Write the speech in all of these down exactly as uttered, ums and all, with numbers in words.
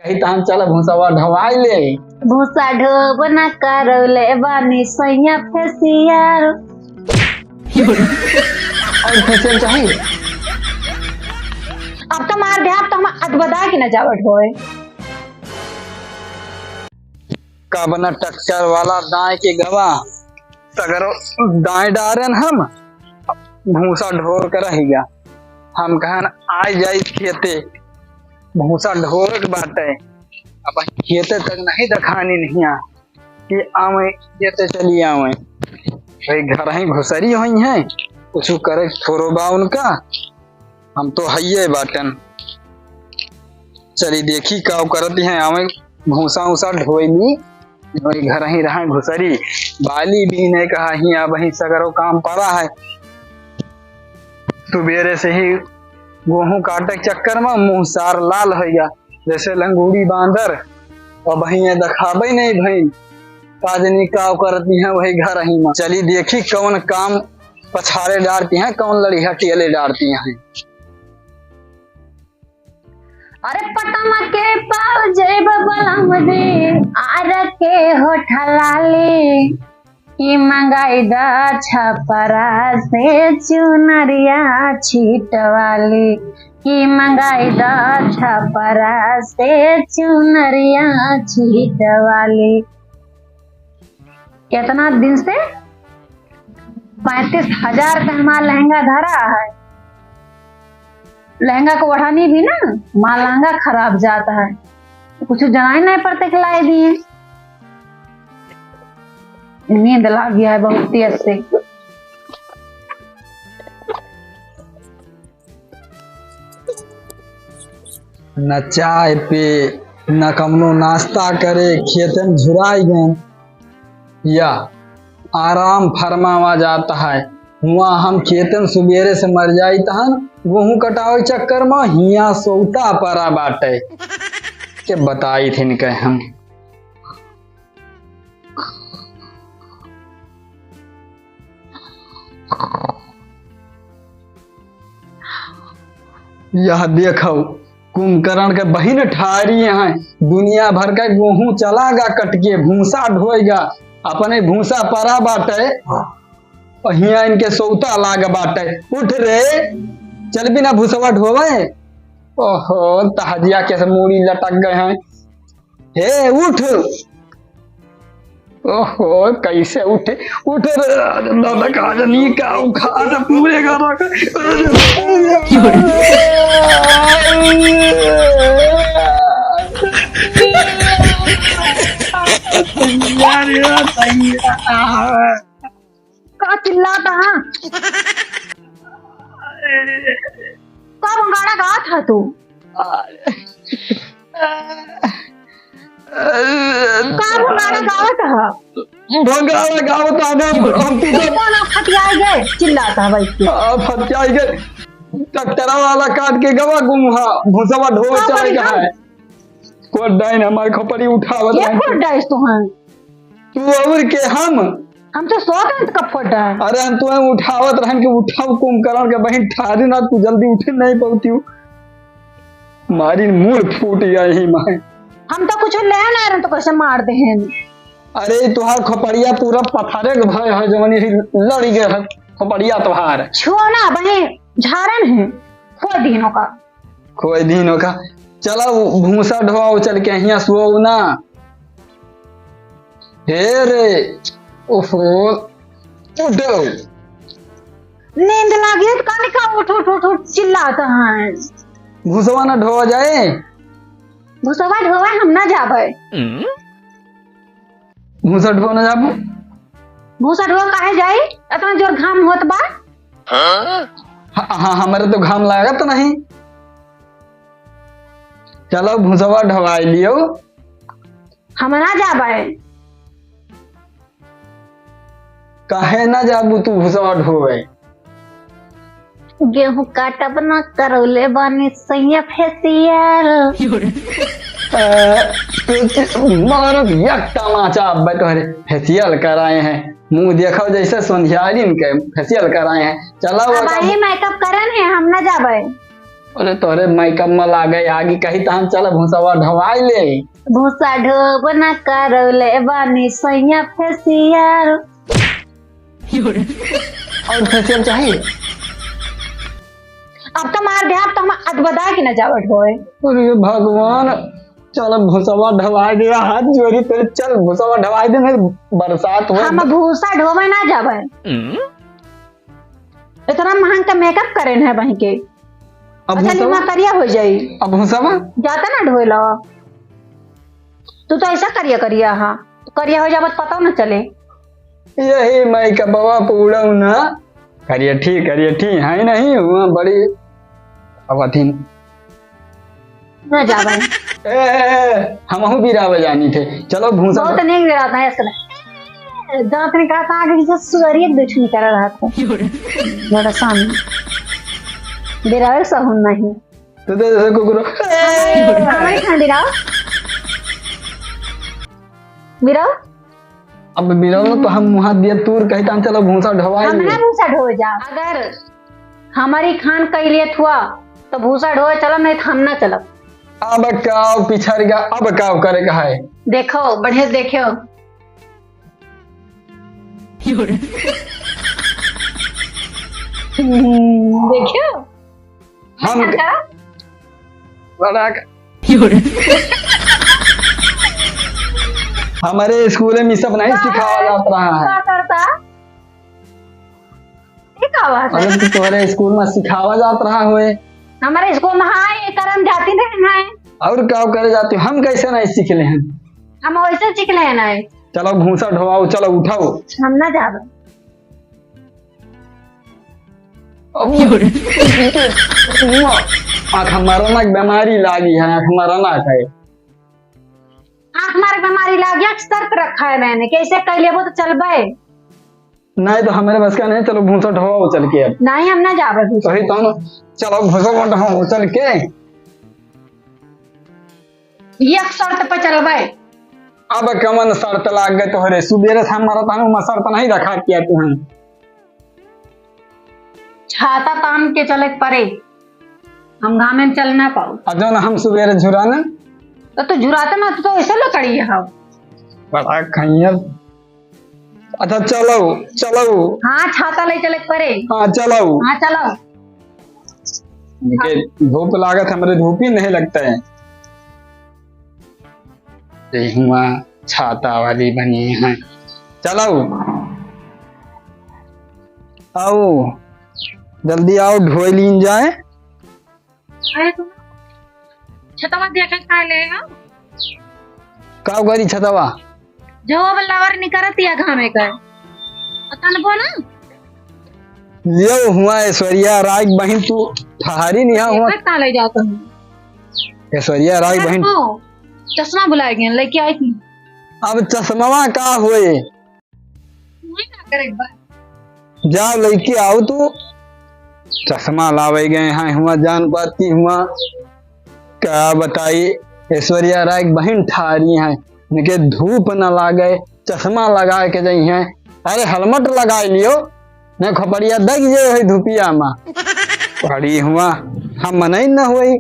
कही त हम चल भूसवा ढोवाई ले। भूसा ढोब ना करौले बानी सैया फेसियल। और फेसियल चाहिए? अब तो मार दे, अब तो हम अदबदा के न जावत होए। का बना ट्रैक्टर वाला दाएं के गवा, सगरो दाएं डारेन हम, भूसा ढोर के रहिया। हम कहन आ जाई खेते, भूसा ढोर के बाटे, अब खेते तक नहीं दिखानी नहीं आ कि आवे खेते चली आवे। भाई घर ही घुसरी होई है, कुछ करे थोरो बा उनका, हम तो हइये बाटन। चली देखी का करत हैं, आवे भूसा उसा ढोई ली, वही घर ही रहा घुसरी। बाली भी नहीं कहा ही, अब ही सगरो काम पड़ा है। सुबेरे से ही गोहूं काटे के चक्कर में मुंह सार लाल हो गया, जैसे लंगूड़ी बांदर। अब ही ये दिखाबे नहीं भई, का जनी का करती हैं वही घर ही में। चली देखी कौन काम पछाड़े डारती हैं, कौन लड़िया टियले डारती हैं। अरे पटना के पाल जेब बलम दे, आर के होठ लाली, कि मंगाई दा छपरा से चुनरिया छीट वाली, कि मंगाई दा छपरा से चुनरिया छीट वाली। कितना दिन से पैंतीस हजार का हमार लहंगा धरा है, लहंगा को ओढ़ानी भी ना, माँ लहंगा खराब जाता है, कुछ जनाई नहीं पड़ते खिलाई दिए। नींद लाग गया है बहुत तेज से। न चाय पे, न कमनो नाश्ता करे, खेतन झुराई गए। या आराम फरमावा जाता है। हुआ हम खेतन सुबेरे से मर जाई तहन, गोहूं कटावे चक्कर में हिया सौता परा बाटे। के बताई थे इनके हम। यह देखो, कुंभकर्ण के बहिन ठारी हैं, दुनिया भर का गोहूं चलागा कट के, भूसा ढोएगा, अपने भूसा परा बाटे, और हियां इनके सौता लाग बाटे। उठ रे, चल बिना भूसवा ढोवे। ओहो, तहजिया के से मूड़ी लटक गए हैं। हे उठ। ओहो, कैसे उठे? उठ रे, दादा का जनी का उखाड़ पूरे घर का। यार, यार, यार। का चिल्लाता है? का भंगाड़ा गात है तू? का भंगाड़ा गावत है? भंगाड़ा गावत है ना, हम तो ये कौन फतियाई गए? चिल्लाता है भाई। आ, फतियाई गए। ट्रैक्टरा वाला काट के गवा गुम्हा, भूसवा ढोवे का चले करी गया हम? है। कोट डाइन हमार खोपड़ी उठावत के रहन। कोट डाइस तो हैं? तू और के हम? हम तो सोत हैं तो कब कोट डाइन? अरे हम तुम्हें उठावत रहन कि उठाओ कुंभकर्ण के बहिन ठारी ना, तू जल्दी उठे नहीं पौती हूँ। मारी मुंह फूट गया ही माए। हम तो कुछ ले ना रहन तो कैसे मार दे हैं? अरे तुहार खोपड़िया पूरा पथरे के भय है, जवन यही लड़ी गए है खोपड़िया तुहार। छुओ ना, बहिन झारन है, खोई दीनों का। खोई दीनों का। चला उ भूसा ढोआ चल के हियां सुओ ना। हे रे, ओहो, उठो। नींद लागी है तो कानी का उठ, उठ, उठ, उठ चिल्लाता है। भूसवा ना ढोआ जाए। भूसवा ढोआ हम ना जाबे। भूसा ढोआ ना जाबू? भूसा ढोआ काहे जाई? इतना जोर घाम होत बा। हाँ, हाँ, हमरे तो घाम लागत नहीं। चलो भूसवा ढवाई लियो। हम ना जाबे। काहे ना जाबू तू भूसवा ढोवे? गेहूं काटब ना करौले बानी सैया फेसियल। अ, मारब एक तमाचा, अब्बे तोहरे फेसियल कराए हैं। मुंह देखो जैसे सोंधियारिन के फेसियल कराए हैं। चला वो अब का आई मेकअप करन है, हम ना जाबे। अरे तोहरे मेकअप में लागे आगी, कही तो हम चल भूसावा ढवाई ले। भूसा ढोब ना करौले बानी सैया फेसियल। और फेसियल चाहिए? अब तो मार दे, अब तो हम अदबदा के न जावत होए। अरे भगवान, चल भूसावा ढवाई दे, हाथ जोड़ी तेरे, चल भूसावा ढवाई दे, नहीं बरसात हो। हम भूसा ढोवे ना जावे। हम्म? इतना महंग का मेकअप करे है वहीं के। अब अच्छा, भूसावा? निमा करिया हो जाई। अब भूसावा? जाता ना ढोए ला। तू तो ऐसा करिया करिया हा, करिया हो जावत पता ना चले। यही मेकअपवा पूरा ना। करिया ठीक, करिया ठीक है नहीं, हुआ बड़ी अवधिन। ना जावे। ए, ए, ए, हमहू बिरावे जानी थे। चलो भूसा बहुत नहीं बिराता है इसका। दांत निकालता आगे पीछे सुअरिया दुश्मनी कर रहा था। बड़ा सामने। बिरावे सहून नहीं। तो दे दे कुकुर। हमारे खान बिराओ। बिराओ। अब बिराओ तो हम मुहा दिया तूर कही तान चलो भूसा ढवाई हम ले। ना भूसा ढोए जा। अगर हमारी खान कई लिए थुआ तो भूसा ढोए चलब, नहीं तो हम ना चलब। अब काव पिछड़ गया, अब काव करे का है? देखो, बढ़िया से देखो। हम्म, देखो। हम अच्छा। बड़ा क-, हमारे स्कूल में सब नहीं का सिखावा है? जात रहा है। का करता? ये का बात है? अरे तो तुम्हारे स्कूल में सिखावा जात रहा होए। हमारे स्कूल में हाँ, ये करम जाती नहीं है। और का करे जाती? हम कैसे नहीं सीख ले हैं? हम वैसे सीख ले हैं। चलो भूसा ढोवाओ, चलो उठाओ। हम ना जाबे। अबू, आँख मरना के बीमारी लागी है, आँख मरना के। आँख मारे के बीमारी लागी है, शर्त रखा है मैंने, कैसे कह लेबो तो चलबे। नहीं तो हमारे बस का नहीं, चलो भूसा ढोवाओ चल के अब। नहीं, हम ना जाबे भूसा। वही तो हम, चलो भूसा ढोवाओ चल के। एक शर्त पे चलबे। अब कमन शर्त लाग गए तोहरे? सुबेरे से हम मरत हन, उमा शर्त नहीं रखा किया तू हम। छाता तान के चले के परे, हम घामे में चल ना पाऊ। आ जौन हम सुबेरे झुराने? तो तू झुराते ना, तू तो ऐसे लकड़ी है। बड़ा खैया। अच्छा, चलो, चलो। हाँ, छाता ले चले के परे। हाँ, चलो। हाँ, चलो। इनके धूप लागत, हमरे धूप ही नहीं लगता है। ये हुआ छाता वाली बनी है। चलो, आओ, जल्दी आओ, ढोई लीन जाए। अरे सुनो, छतवा दिया के खा ले, हाँ? का करी छतवा? जो अब लवर निकरत या घामे का। पता न बोला? लियो हुआ ऐश्वर्या राय बहिन तू ठहरी नहीं हुआ। एक ताले जाता हूँ। ऐश्वर्या राय बहिन। ओ, चश्मा भुला गए, लेके आई थी। अब चश्मा का होए? वही ना करे एक बार। जा लइके आओ तू। चश्मा लावे गए हैं हुआ जान पाती हुआ। का बताई, ऐश्वर्या राय के बहिन ठारी हैं, इनके धूप न लागे, चश्मा लगा के जाई हैं। अरे हेलमेट लगाए लियो, नहीं खोपड़िया दग जे होई धुपिया मा। पड़ी हुआ, हम मनई न होई।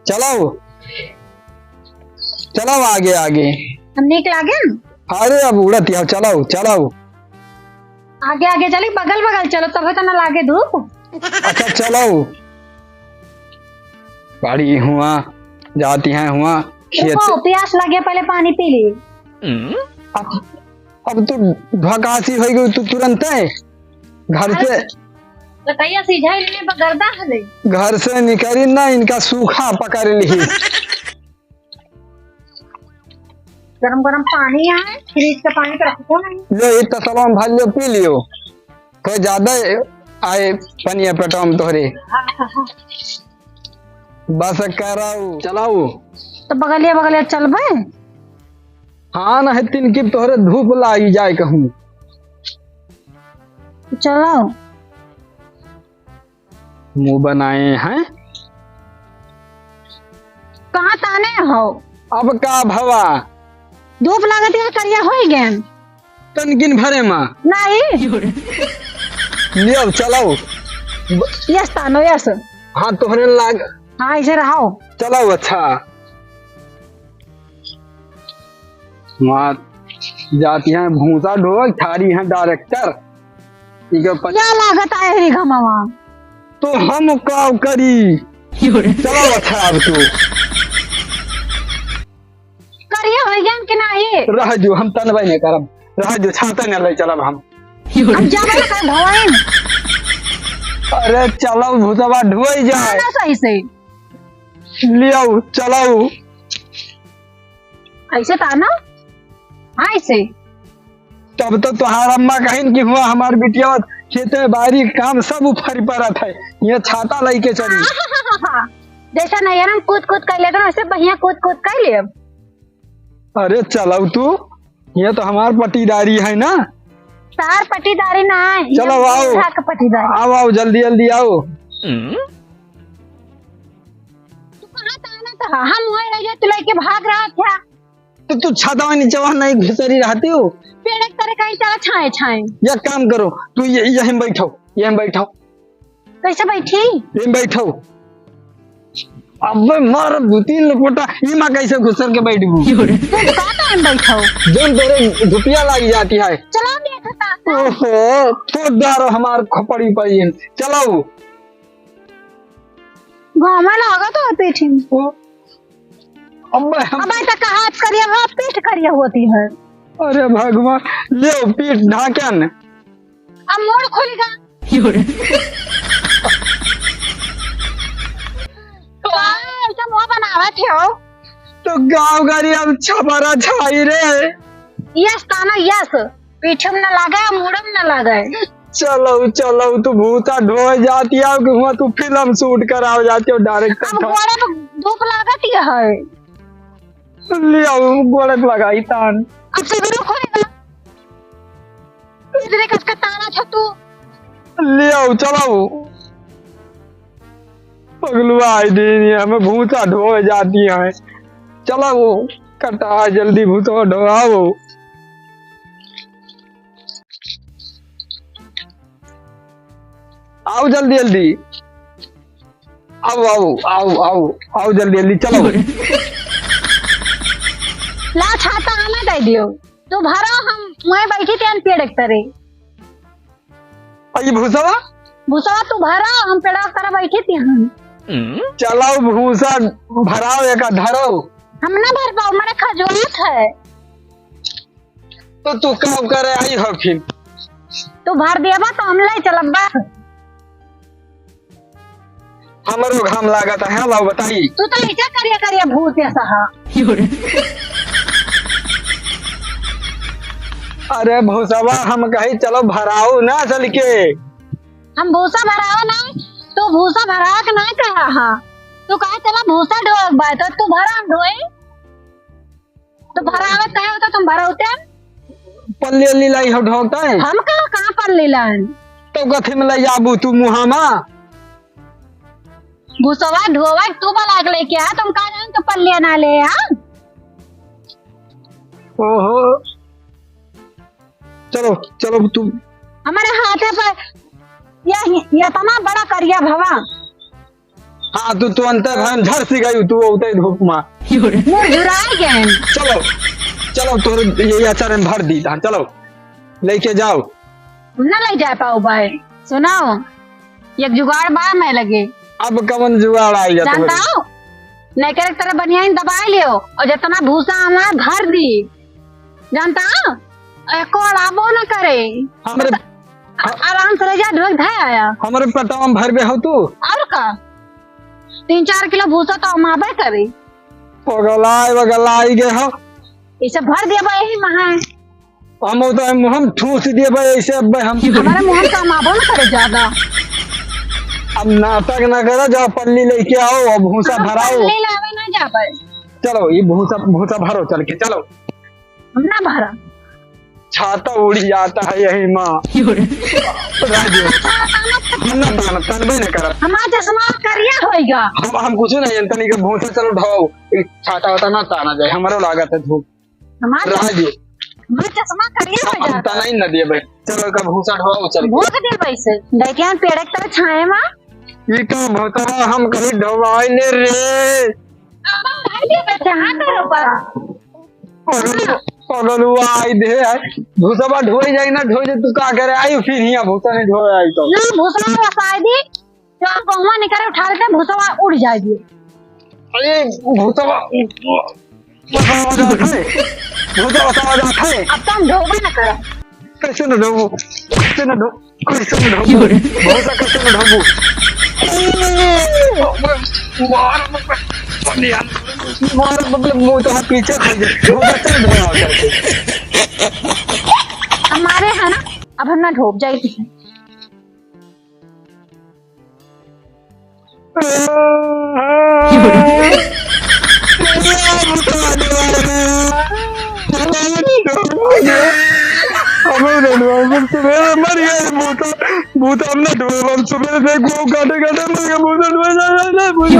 चलाओ, चलाओ आगे, आगे। हम नीक लागे न? अरे अब उड़त आओ, चलाओ, चलाओ। आगे, आगे चली, बगल, बगल चलो, तबे तो ना लागे धूप। अच्छा, चलाओ। गाड़ी हुआ, जाती हैं हुआ, खेत। देखो, प्यास लगे, पहले पानी पी ली। अब, अब तू भकासी हो गई, तू तुरंत है। घर से अरे, लकैया सीझा ही नहीं, बगरदा हले। घर से निकली ना, इनका सूखा पकड़ ली। गरम गरम पानी है, फ्रिज का पानी तो रखो नहीं। लो, ये तसलवा में भर लियो, पी लियो। कोई ज्यादा आए पनिया पेटवा में तोहरे। हाँ, हाँ, हाँ। बस कराऊ, चलाऊ। तो बगलिया बगलिया चलबे? हाँ, ना है तीन की तोहरे धूप लाई जाए कहूँ। चलाओ। मुंह बनाए हैं। कहाँ ताने हो? अब का भवा? धूप लागत है, करिया होई गए। तनकिन भरे माँ। नहीं। लियो, चलाओ। यस तानो, यस। हाँ, तोहरे लाग। हाँ, ऐसे रहो। चलो, अच्छा। वहाँ जाती हैं भूसा ढोए, ठारी हैं डायरेक्टर। इके पच- क्या लागत आए रे घमवा? तो हम का करी? चलो, अच्छा, अब तू। करिया होइगन कि नाही? रह जो, हम तनबे नहीं करब। रह जो, छाता नहीं ले चलब हम। हम जाबे ना कर भवन। अरे चलो, भूसवा ढोई जाए। ना सही से। लियाऊ, चलाऊ। ऐसे था ना? हाँ, ऐसे। तब तो तोहार अम्मा कहिन कि हुआ हमार बिटिया खेते बारी काम सब उफर परत है, ये छाता लइके चली। जैसे नैहर में कूद कूद कर लेते ना, वैसे बहिया कूद कूद कर ले। अरे चलाऊ तू, ये तो हमार पटीदारी है ना। तार पटीदारी ना है, ये चलो आओ। बूढ़ा के पटीदारी। आओ, आओ, जल्दी जल्दी आओ। तू कहाँ ताना था? हम वहीं रह जाते, लेके भाग रहा था। तो तू छाता में नीचे वहाँ नहीं घुसरी रहती हो? पेड़ एक तरह कहीं चला छाए छाए। एक काम करो, तू ये, यहीं बैठो, यहीं बैठो। कैसे बैठी? यहीं बैठो। अबे मार दो तीन लपटा, ई माँ कैसे घुसर के बैठ गई? तू का टाइम बैठो? जौन तोरे धुपिया लाग जाती है। चलो देखता। ओहो, तो डारो हमार खोपड़ी पर ये। चलाओ। घामा लागत हो पीठ में। ओ, अबे हम अब ऐसा कहा हाथ करिया हुआ, पीठ करिया होती है। अरे भगवान, ले पीठ ढाकन। अब मोड़ खुलेगा। तो ऐसा मुंह बनावत हो। तो गाँव गाड़ी अब छपरा छाई रे। यस ताना यस। पीछे में न लगे, मुड़े में न लगे। चलो, चलो, तू भूसा ढोए जाती है कि हुआ तू फिल्म शूट करावे जाती हो, डायरेक्टर अब था। गोड़े पे धूप लागत ही है। ले आओ, गोड़े पे लगाई तान। अब सिगरेट खोलेगा। इधरे कस का ताना था तू। ले आओ, चलाओ। पगलू आई दिन ये हमें भूसा ढोए जाती है। चलाओ, कटा जल्दी भूसा ढोआओ। आओ जल्दी जल्दी। आओ, आओ, आओ, आओ, आओ जल्दी जल्दी, चलो। ला छाता हमें दे दियो। तू भरो, हम वहीं बैठी थे पेड़ एक तरे। अई भूसवा? भूसवा तू भरो, हम पेड़ एक तरे बैठी थे हम। चलाओ भूसा भराओ, एक धरो। हम ना भर पाओ, मैंने खजुआत है। तो तू काम करे आई हो फिर? तू भर दिया बा तो हम ले चलब बा। हमरो घाम लागत है, लाओ बताई। तू तो ऐसा करिया करिया भूत जैसा हा। अरे भूसवा, हम कही चलो भराओ ना चल के। हम भूसा भराओ ना, तू भूसा भराओ के ना कहा हा। तू कहे चला भूसा ढोए बा, तो तू भरा हम ढोए। तो भरावत काहे होता तुम भरावते? पल्ली उल्ली लाई हो ढोकता है। हम कहाँ, कहाँ पल्ली लान? तो गथे में लाई आबू तू मुहामा। भूसवा ढोवा तू बला के लेके आ, तुम कहाँ जान तो पल्लिया ना ले आ? ओहो। चलो, चलो तू। हमारे हाथे पर या, या इतना बड़ा करिया भवा। हाँ, तू, तू अंतर भयन झर सी गई, तू उतई धूप मा। मुरझुराई गए। चलो, चलो, तोर ये अचार में भर दी, हाँ, चलो, लेके जाओ। ना ले जा पाओ भाई, सुनाओ, एक जुगाड़ बा मैं लगे। अब कवन जुगाड़ आई है जानता तोरे? हो? नहीं करे तरह बनियाइन दबाई लियो और जितना भूसा हमार भर दी। जानता हो? एको अड़ाबो न करे। हमरे बता, आ-, आराम से ले जा, ढोक धै आया। हमरे पेटवा में भरबे हो तू? और का? तीन चार किलो भूसा तो अमाबे करे। पगलाई, वगलाई गए हो। इसे भर दिया बा यही महा। हम तो मुँह में ठूस दिए बा ऐसे अब हम। हमारे मुँह में तो अमाबो न करे ज्यादा। अब नाटक ना करो, जाओ पल्ली लेके आओ, अब भूसा हाँ, भराओ। पल्ली लावे ना जाबे। चलो, ये भूसा, भूसा भरो चल के, चलो। हम ना भरा। छाता उड़ी जाता है यही माँ। राजू, हम ना तान, तानबे ना करब। हमार चश्मा करिया होइगा। हम, हम कुछ नहीं जानते, नहीं कि भूसा चलो ढाओ। ई छाता वाता ना ताना जाए, हमारो लागत है धूप। हमार राजू। हमार चश्मा करिया हो हम जाता। ताना ही ना दिए भाई। चलो, का भूसा ढाओ चल के। भूसा दिए भाई से। देखिए, हम पेड़ के तरह छाए माँ। ई तो भूतवा हम कहीं ढोवाई ले रे। अब हम भाई के बच्चा, हाँ, तो ऊपर। अगर, अगर वो आई दे, भूतवा ढोई जाई ना, ढोई जाई, तू का करे आई फिर हियाँ भूतवा नहीं ढोए आई तो। ना, भूतवा बस आई दी, जो हम बहुआ निकाले उठा लेते, भूतवा उड़ जाए दी। अरे, भूतवा, भूतवा जात है, भूतवा जात है। अब तो हम ढोबे न करब। कैसे न ढोबू, कैसे न ढो-, कैसे न ढोबू, भूसा कैसे न ढोबू? मार, मार, मतलब, मुँह तो हम पीछे खा गए। भूसा कैसे न ढोबा जाते? हमारे है ना, अब हम ना ढोब जाए किसी। हमें डरवा, हम सुबह मर गए, भूत, भूत हमने डरवा, हम सुबह से गो गाटे गाटे मर गए, भूत डरवा, भूत।